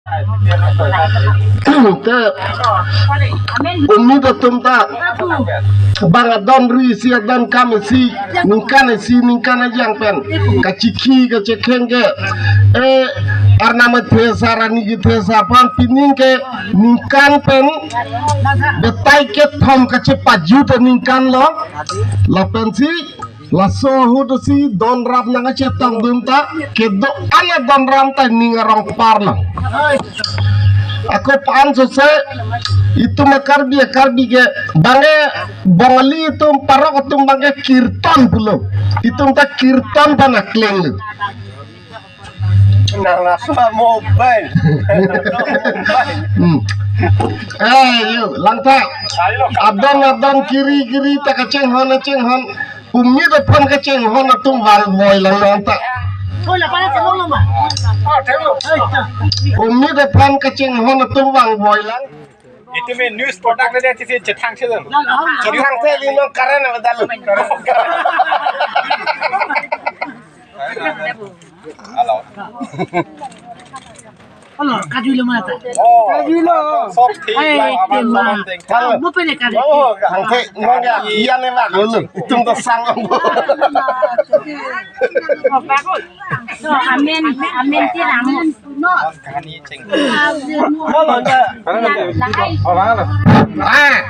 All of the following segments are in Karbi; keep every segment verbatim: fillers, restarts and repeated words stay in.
Te omit atum ta bang adon ri isi, adon kam isi, ningkan isi, ningkan ajang pen kachikhi kachikheng ke, eh, arnam athe asar, arni kethe asar aphan pining ke ningkan pen betai kethom kachepajut aningkan lo. Lapensi laso ahut si don ram nangkachetongdun ta, kedo-an adon ram ta ning arong parlo. Ako pan sose itum a-Karbi, a-Karbi ke bangke Bongali atum, parok atum bangke kirtan pulo. Itum ta kirtan pen akleng lo. Nang laso mobile. Hmm. Eh, yo, langtha. Adon adon, kiri kiri ta kachinghon, chinghon. Omit aphan kachinghon atum vangvoi lang langtha. Omit aphan kachinghon atum vangvoi lang. Itu main news product le dia sisi chetang sih tuh. Chetang sih, ini non karen apa dalu? Halo. Halo, kaju lo mana ta? Oh, kaju lo. Sok thi, eh, lang apa tema. Sama ting. Halo. Mau pilih kaju. Oh, kangke, nong ya, iya nih, Mak. Dulu, itum tersang. So, amen, amen ti ramu. Ah,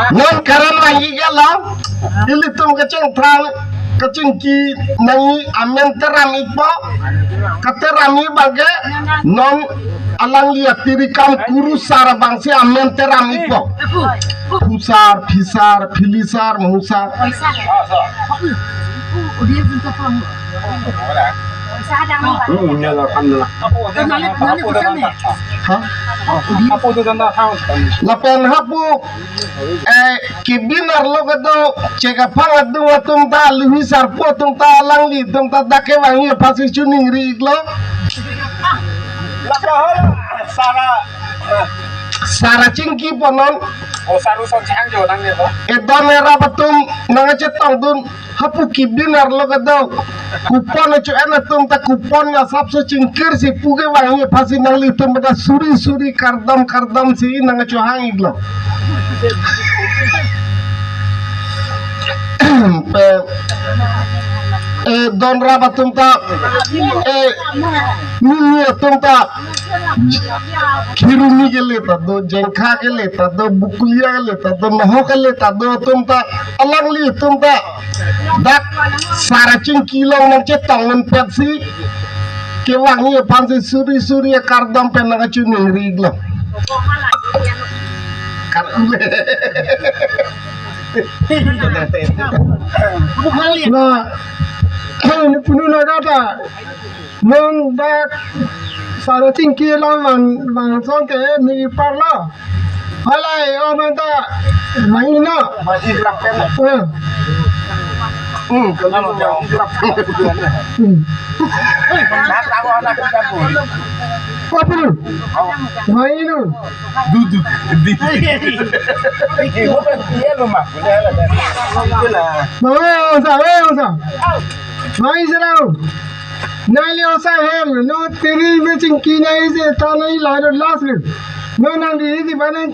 non karen lagi ke lo. Ilitum kachingthang, kachingki nangji amen teram ikpo. Kateram ik bangke non alangli atirikam kurusar abangsi amen teram ikpo. Phusar, phisar, philisar, musar. Hmm, ya, alhamdulillah. Hah? Lapen hapu, eh, kibin arlo kedo, chekaphang adung atum ta, luhi sarpo atum ta, alangli atum ta, dak kevangji aphansi choningri iklo. Sara. Sara chingki ponon. Oh, saru son chang jo nang ne, oh. Edon erap atum nangkachetongdun. Hapu kibin arlo kedo. Kupon acho-en atum ta kupon asapso chingkirsi pu kevangji aphansi nanglitum ta suri suri kardom kardom si nangkachohang iklo. Pe, eh, don rap atum ta, eh, nini atum ta, khirumi kele ta do, jengkha kele ta do, bukulia kele ta do, nohok kele ta do atum ta, alangli atum ta dak sara chingki along nangchetong nangpetsi kevangji aphansi suri suri akardom pen nangkachoningri iklo. Kar- Na, ini punu na kata. Non dak sara chingki along van, van song ke ni parlo. Halai, oh, manta, main no. Eh. Hmm. Hmm. Apa tu? Main no. Duduk di. Iya lo, Mak. Boleh lah. Bawa, usah, eh, usah. Main serau. Nangli osa hem, no tiri me chingki nangji ta nangli lahai last le. No nangli di bana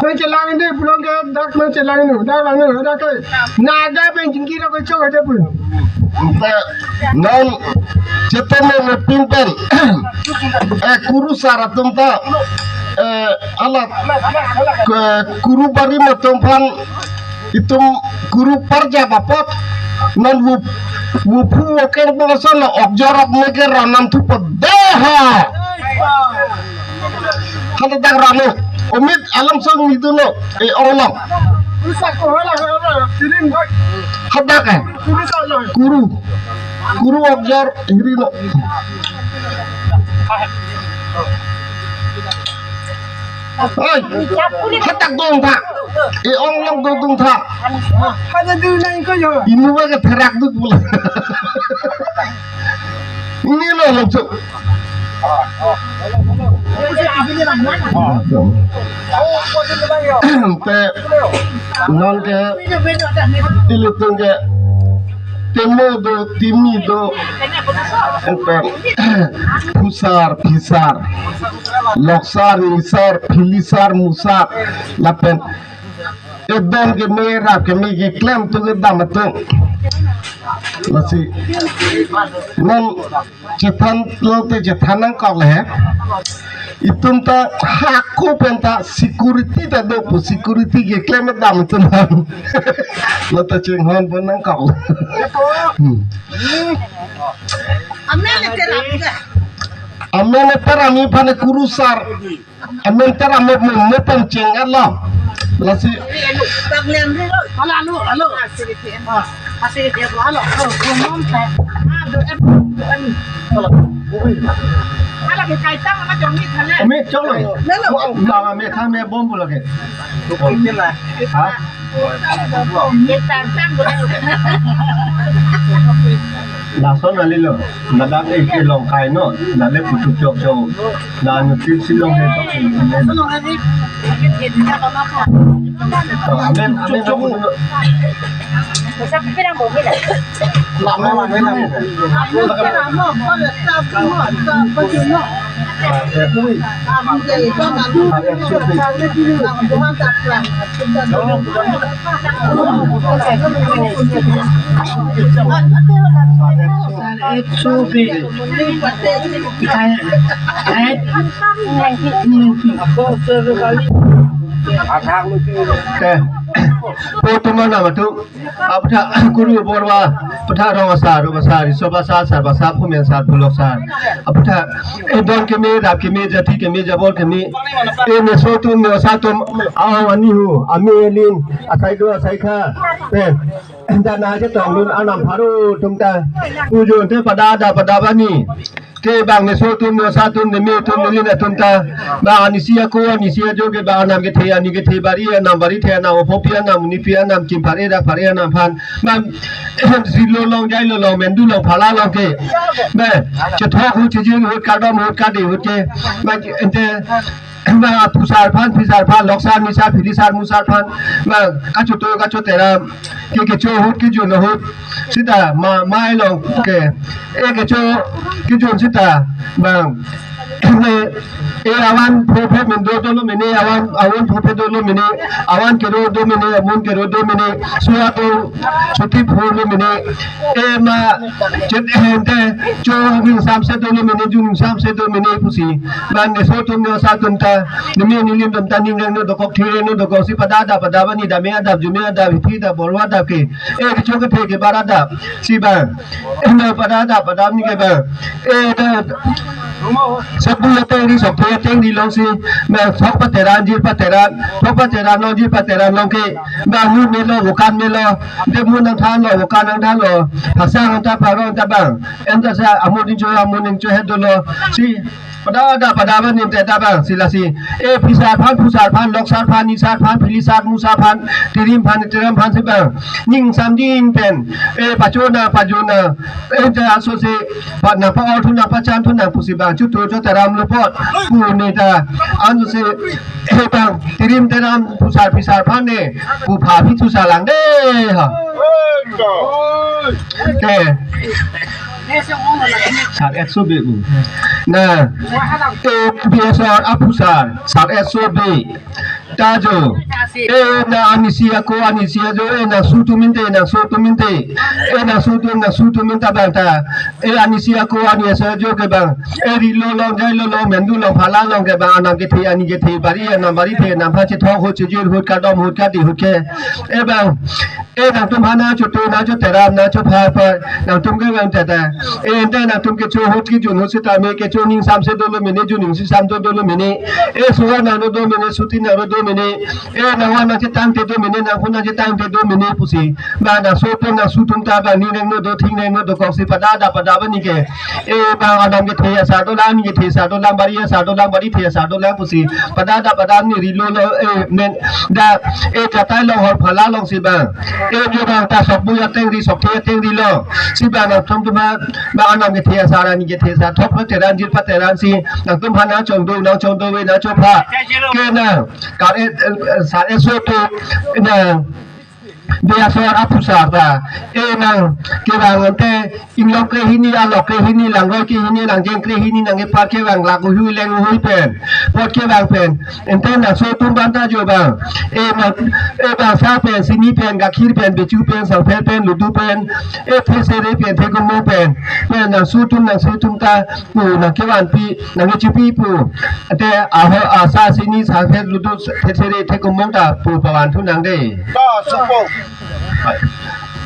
nangchelang de pulang ke dak nangchelang no, dak bang no, dak ke. Naga pen chingki lo ke chok aja pun. Ante non chetong me pin pen. Eh, kurusar atum ta, eh, alat, eh, kuru barim atum aphan itum kuru parjap apot non vo, vo phu vo keng bongso lo, ok jorok ne ke ronam thupo deha. Halo dak rano. Omit alam song itu lo. Eh, onglo. Hadak eh. Kuru. Kuru ok jor hiri lo. Oi, hadak dong tha. Eh, ong long dong dong tha. Hada du nang ko yo. Inu ba ke therak duk bula. Ini lo lo tu. Te non ke ilitum ke Temo do, timi do, enten, phusar, phisar, loksar, nisar, philisar, musar, lapen edon keme, rap keme keklem atum kedam atum. Lasi non chethan lote chethan nangkok le he. Itum ta hako pen ta security ta do pu, security keklem dam itum han. Lo ta chinghon pon nangkok. Hmm. Amen, ete rami ka. Amen, ete rami aphan kurusar. Amen, ete rami mo mo pen cheng alo. Lasi. Halo, halo, halo. Ah, asik dia, halo. Oh, ngomong saya. Ah, do em, do em. Halo. Halo, ke kaitang ama jongni thale. Kami chok lo. Lalo. Bang kami kami bom pula ke. Oke lah. Ha? Kaitang, tang, do em. Lason alilo. Ladak eh ke long kai no. Lale putu chok chok. La nu tip si long he tok si. Amen, amen. Lama, lama, lama. Sar Etso Bey. Kai, kai. Te, po atum anam atum, aputha kuru borwa, aputha rong asar, rong asar, riso asar, sar asar, phumen asar, phulok asar. Aputha, edon keme, rap keme, jati keme, jabol keme. E neso atum, ne-osa atum, aho ani hu, ame elin, asai do, asai kha. Te, dana chetong dun anam pharo atum ta. Pujon te pada da pada bani. Ke bang neso atum, ne-osa atum, neme atum, nelin atum ta. Bang anisi ako, anisi ajo ke bang anam kethe, ani kethe, bari anam, bari the anam, opho pi anam, ni pi anam, chim phare, dak phare anam aphan. Bang silo long, jailo long, mendu long, phala long ke. Bang chethok ahut, chejin ahut, kardom ahut, kade ahut ke. Bang ente bang phusar aphan, phisar aphan, loksar, nisar, philisar, musar aphan, bang kachoto, kachoteram, ke kecho ahut, kejun ahut, sita ma, mai long ke, e kecho, kejun sita, bang, e awan phophe men do dolo mene, awan, awan phophe dolo mene, awan kero do mene, amun kero do mene, sua do, suti pho lo mene, e ma, chet hente, cho ningsam se dolo mene, ju ningsam se do mene pusi. Bang neso atum, ne-osa atum ta, neme nelim atum ta, ning reng no dokok, thir reng no dokok, si pada da pada bani, dame adap, jume adap, hithi adap, borwa adap ke. E kecho kethe ke bar adap, si bang. E na pada da pada ni ke bang. E da, sokbu ateng ri, sokthe ateng ri long si, bang thok pateran, jir pateran, thok pateran long, jir pateran long ke, bang mu melo, vokan melo, de mu nangthan lo, vokan nangthan lo, phasang ta pharo ta bang. Enta sa amun ning cho, amun ning cho he dolo. Si pada da pada bani te ta bang, si lasi. E phisar aphan, phusar aphan, loksar aphan, nisar aphan, philisar, musar aphan, tirim aphan, tiram aphan si bang. Ningsam ding pen. E pacho na, pajo na. E ja aso si, pa na pa-or thu na, pachan thu na pusi bang. Chutu cho teram lo pot. Pu ne ta. Ansi, e bang, tirim tiram, phusar phisar aphan ne. Pu pha phi thu salang de ha. Ke. Sar Etso Bey bu. Na, e B S R aphusar, Sar Etso Bey. Ta jo. E na anisi ako, anisi ajo, e nangso atum inte, nangso atum inte. E nangso atum, nangso atum inte bang ta. E anisi ako, anisi ajo ke bang. E rilo long, jailo long, mendu long, phala long ke bang, anam kethe, ani kethe, bari anam, bari the anam, phan chethok ahut, chejin ahut, kardom ahut, kade ahut ke. E bang. E nangtum aphan nangchoto, nangchoteram, nangchopha pa, nangtum ke bang tata. E ente nangtum kecho ahut, kejun ahut sitame, kecho ningsam se dolo mene, ju ningsam do dolo mene. E suha nang do mene, suti nang do mene. E nangvan nangchetang te do mene, nangphu nangchetang te do mene pusi. Bang nangso atum, nangso atum ta bang ning reng no do, thing reng no dokok si pada da pada bani ke. E bang anam kethe asar dolang, kethe asar dolang, bari asar dolang, bari the asar dolang pusi. Pada da pada ni rilo lo, e men da, e katai long hor phala long si bang. E jo bang ta sokbu ateng ri, sokthe ateng ri long. Si bang nangtum atum bang, bang anam kethe asar, ani kethe asar, thok pateran, jir pateran si. Nangtum aphan nangchongdo, nangchongdo ave, nangchopha. Ke na, kar e, e, Sar Etso atum, na. Beyasor aphusar ta, e nangkevang ante inglong krehini, alok krehini, langroi krehini, langjeng krehini nangkepar kevang, lak uhui leng uhui pen pot kevang pen, ante nangso atum banta jo bang, e nang, e bangsa pen, sini pen, gakhir pen, bechu pen, sangpher pen, ludu pen, e thesere pen, thekumong pen, pen nangso atum, nangso atum ta pu nangkevanpi, nangkechipi pu. Ante aho, asa, sini, sangpher, ludu, thesere, thekumong ta pu pavan thu nang dei. To, supo.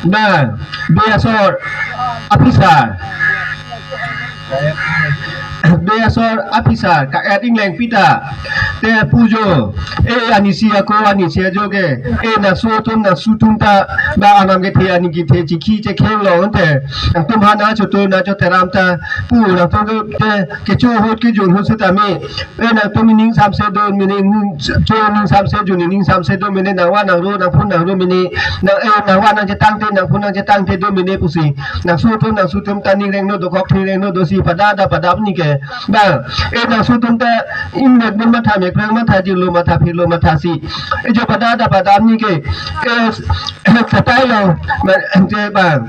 Na, Beyasor aphusar. Beyasor aphusar ka-et ingleng pita. Te pu jo. E anisi ako, anisi ajo ke. E nangso atum, nangso atum ta ba anam kethe, aning kethe chikhi chekheng lo ante. Nangtum aphan nangchotur nangchotheram ta pu nangtum te kecho ahut kejun ahut sitame. E nangtum ining samse do mene, ining cho ining samse, jun ining samse do mene, nangvan nangro, nangphun nangro mene, nang, e nangvan nangchetangte, nangphun nangchetangte do mene pusi. Nangso atum, nangso atum ta ning rengno, dokok thing rengno dosi pada da pada ni ke. Ba, e nangso atum ta ingnekdun matha, mekrang matha, jirlo matha, phirlo matha si. E jo pada da pada ni ke. E, e, katai lo, ma, je ba.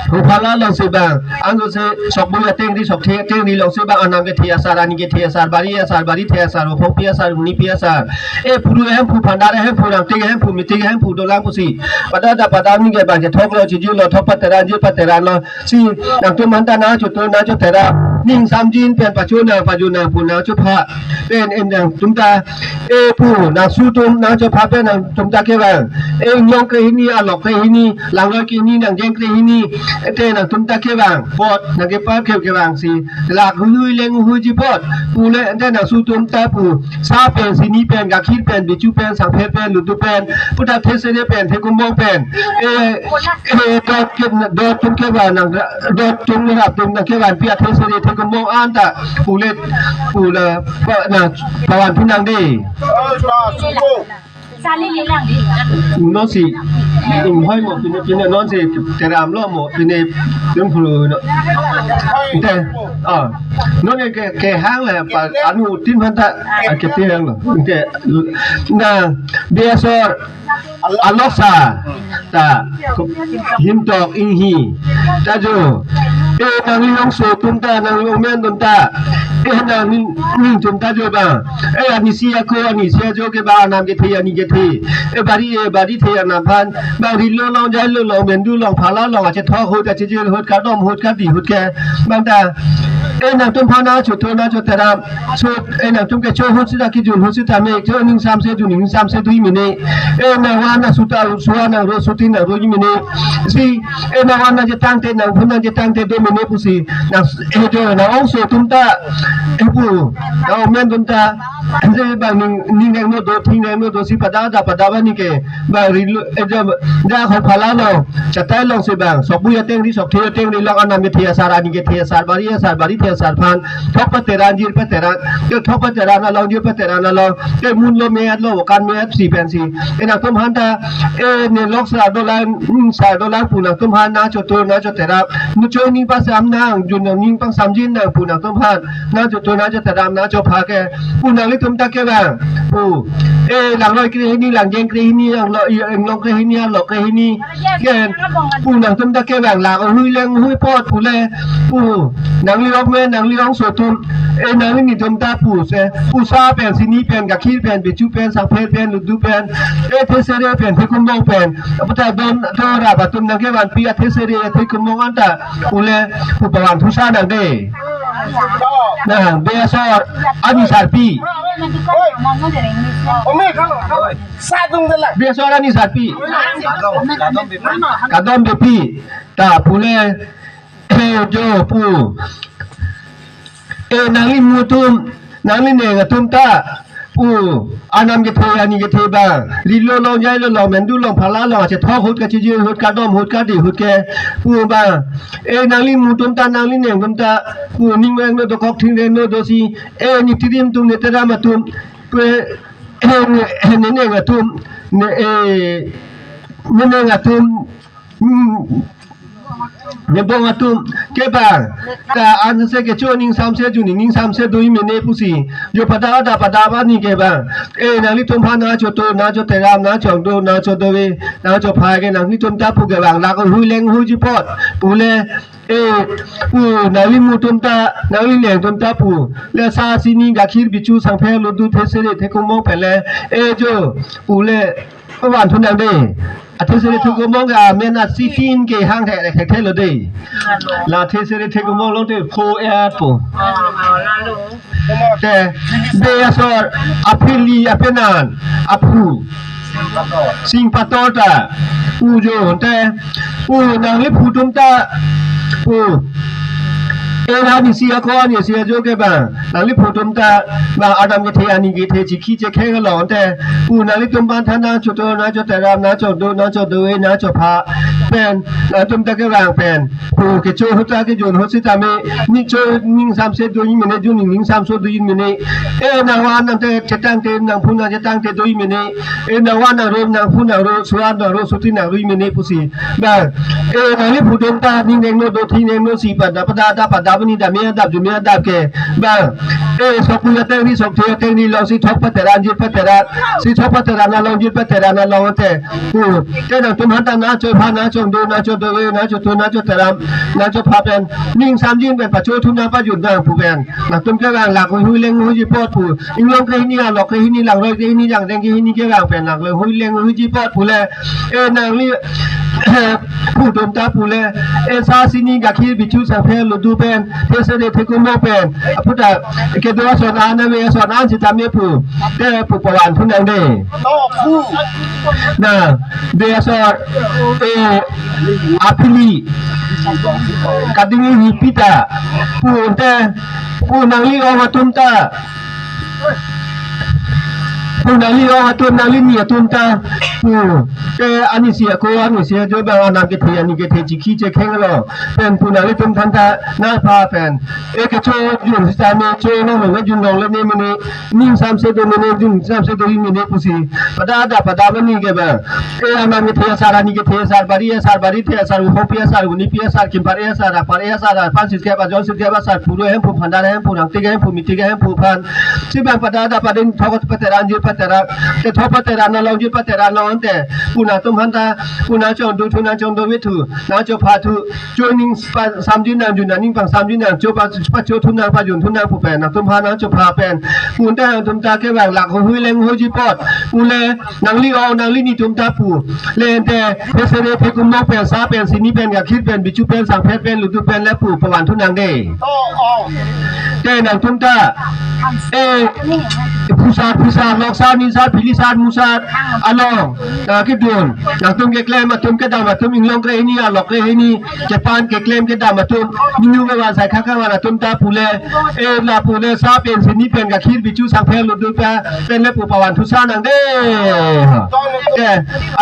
Huphala lo si bang, anjo si sokbui atengri, sokthe atengri lo si bang, anam kethe asar, aning kethe asar, bari asar, barithe asar, ophokpi asar, unipi asar. E puru hemphu, phandar hemphu, rangtik hemphu, mitik hemphu dolang pusi. Pada da pada ni ke bang, je thok lo, chijir lo, thok pateran, jir pateran lo. Si, nangtum aphan ta nangchotur nangchotheram. Ning samjin pen pacho nang, pajo nang pu nangchopha. Pen e nangtum ta, e pu, nangso atum nangchopha pen nangtum ta kevang. E inglong krehini, alok krehini, langroi krehini, langjeng krehini, ante nangtum ta kevang. Pot nangkepar ke kevang si. Lak uhui leng uhui ji pot. Pule ante nangso atum ta pu. Sa pen, sini pen, gakhir pen, bechu pen, sangpher pen, ludu pen, puta thesere pen, thekumong pen. E, e, dot ke, dot atum kevang nang, dot atum rap atum nangkevanpi athesere thekumong anta. Pule, pule, pa, na, pavan thu nang dei. Sali le lang. Non si, inghoi mo, pine, pine, non si, theram lo mo, pine, tum phulu, no. Te, ah, non ke, ke, kehang le, pa, anutin aphan ta, ah, kepehang lo. Te, na, Beyasor, alok sa, ta, himtok inghi, ta jo, e nangli ongso atum ta, nangli ongmen atum ta, e nangli ning atum ta jo ba, e anisi ako, anisi ajo ke ba, anam kethe, aning kethe, e bari, e barithe anam aphan, ba rilo long, jailo long, mendu long, phala long, achethok ahut, achijir ahut, kardom ahut, kardi ahut ke, bang ta, e nangtum aphan nangchotur nangchotheram, so, e nangtum kecho ahut sita, kejun ahut sitame, cho ining samse, jun ining samse do mene. E nangvan nangsuta, suwa nangro, suti nangro mene. Si, e nangvan nangchetangte, nangphun nangchetangte do mene pusi. Nang, e jo, nang-ongso atum ta, e pu, nang-ongmen atum ta, e bang ning, ning rengno do, thing rengno do si pada da pada ba ni ke. Ba rilo, e jo, da huphala lo, chatai long si bang, sokbui atengri, sokthe atengri long, anam kethe asar, aning kethe asar, bari asar, barithe asar aphan, thok pateran, jir pateran, te thok pateran along, jir pateran along, te mun lo, me-et lo, vokan me-et si pensi. E nangtum aphan ta, e ne lok sar dolang, ning sar dolang pu nangtum aphan nangchotur nangchotheram. Nu cho ning pasam nang, jun ning pangsamjin nang pu nangtum aphan nangchotur nangchotheram nangchopha ke. Pu nanglitum ta kevang. Pu. E langroi krehini, langjeng krehini, langlo, i, inglong krehini, alok krehini. Ken, pu nangtum ta kevang, lak uhui leng uhui pot, pule, pu, nangli ongmen, nangli ongso atum, e nangli nitum ta pu se, pu sa pen, sini pen, gakhir pen, bechu pen, sangpher pen, ludu pen, e thesere pen, thekumong pen, aputa don, do rap atum nangkevanpi athesere, thekumong anta, pule, pu pavan thu sa nang dei. Na, Beyasor, anisarpi. Beyasor anisarpi. Kadom Beypi. Ta pule, e jo pu. E nangli mu atum, nangli neng atum ta pu. Anam kethe, aning kethe ba. Rilo long, jailo long, mendu long, phala long, achethok ahut, kachijir ahut, kardom ahut, kardi ahut ke pu ba. E nangli mu atum ta, nangli neng atum ta pu, ning rengno, dokok thing rengno dosi. E nitirim atum, niteram atum, pu, e, e, ne neng atum, ne, e, ne neng atum, hmm, Nebong atum ke bang, ta an se kecho ningsam se juni ningsam se dui mene pusi. Jo pada da pada bani ke bang. E nanglitum aphan nangchoto nangchoteram nangchongdo nangchodove nangchopha ke nanglitum ta pu ke bang. Lak hui leng huiji apot. Pule e pu nanglimu atum ta nanglileng atum ta pu. Le sa sini gakhir bichu sangphe ludu thesere thekumong pen le. E jo pule pavan thunang de. Athesere thekumong amen a sifin ke hang the the the lo de. La thesere thekumong long te pho e po. Te be asor aphili apenan aphu sing pator ta pu jo te pu nangliphu atum ta pu. E ra ni si ako ani si ajo ke bang nangliphu atum ta bang adam kethe ani kethe chikhi chekheng along te pu nanglitum aphan than nangchoto nangchoteram nangchodo nangchodove nangchopha pen nangtum ta ke bang pen pu kecho ahut ta kejun ahut sitame nicho ningsam se dui mene juni ningsam so dui mene. E nangvan nangte chetang te nangphu nangchetang te dui mene. E nangvan nangro nangphu nangro suan nangro suti nangdui mene pusi. Bang e nangliphu atum ta ning nengno do thi nengno si pada pada da pada bani da me da ju me da ke. Bang e sokpui ateng ni sokthe ateng ni long si thok pateran jit pateran si thok pateran along jit pateran along te. Pu te nangtum aphan ta nangchopha nangchongdo nangchodove nangchoto nangchoteram nangchopha pen ningsam jin pen pacho thu nangpajun nang pu pen. Nangtum ke bang lak hui leng huiji apot pu. Inglong ke hini alok ke hini langroi ke hini jangdeng ke hini ke bang pen lak hui leng huiji apot pule. E nangli phu atum ta pule. E sa sini gakhir bichu sangphe ludu pen thesere thekumong pen. Aputa kedo ason an ave ason an sitame pu. Te pu pavan thunang de. Na de asor e aphili kadinghi pita pu te pu nangli ong atum ta pu nangli ong atum nanglini atum ta pu te ani si ako ani si ajo bang anam kethe ani kethe chikhi chekheng lo pen pu nanglitum aphan ta nangpha pen e kecho jun sitame cho long long jun long le ne mene ningsam se do mene ningsam se dui mene pusi pada da pada bani ke bang. E anam kethe asar ani kethe asar bari asar bari the asar uhopi asar unipi asar kimpare asar apare asar aphan sitkep ajon sitkep asar puru hemphu phandar hemphu rangtik hemphu mitik hemphu aphan. Si bang pada da pada thok pateran jit pateran te thok pateran along jit pateran along te pu nangtum aphan ta pu nangchongdo thu nangchongdove thu nangchopha thu. Cho ningsam jin nang jun nang ning pangsam jin nang cho pa pacho thu nang pajun thu nang pu pen nangtum aphan nangchopha pen. Pu te nangtum ta ke bang lak hui leng huiji apot. Pule nangli ong nanglini atum ta pu. Le te thesere thekumong pen sa pen sini pen gakhir pen bichu pen sangphe pen ludu pen le pu pavan thunang de. Te nangtum ta e phusar phisar loksar nisar philisar musar along ta kedun nangtum keklem atum kedam atum inglong ke hini alok ke hini kepan keklem kedam atum ninu kevan sai khak kevan atum ta pule e la pule sa pen sini pen gakhir bichu sangphe ludu ta pen le pu pavan thusa nang de. Ke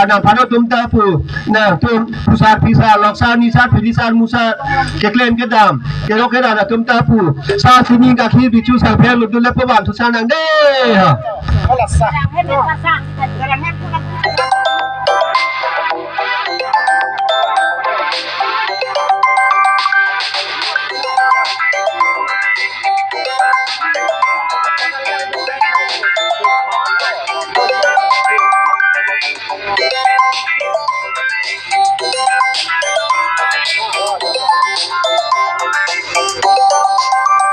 anam pharo atum ta pu nangtum phusar phisar loksar nisar philisar musar keklem kedam kerok keran atum ta pu sa sini gakhir bichu sangphe ludu le pavan thusa nang de.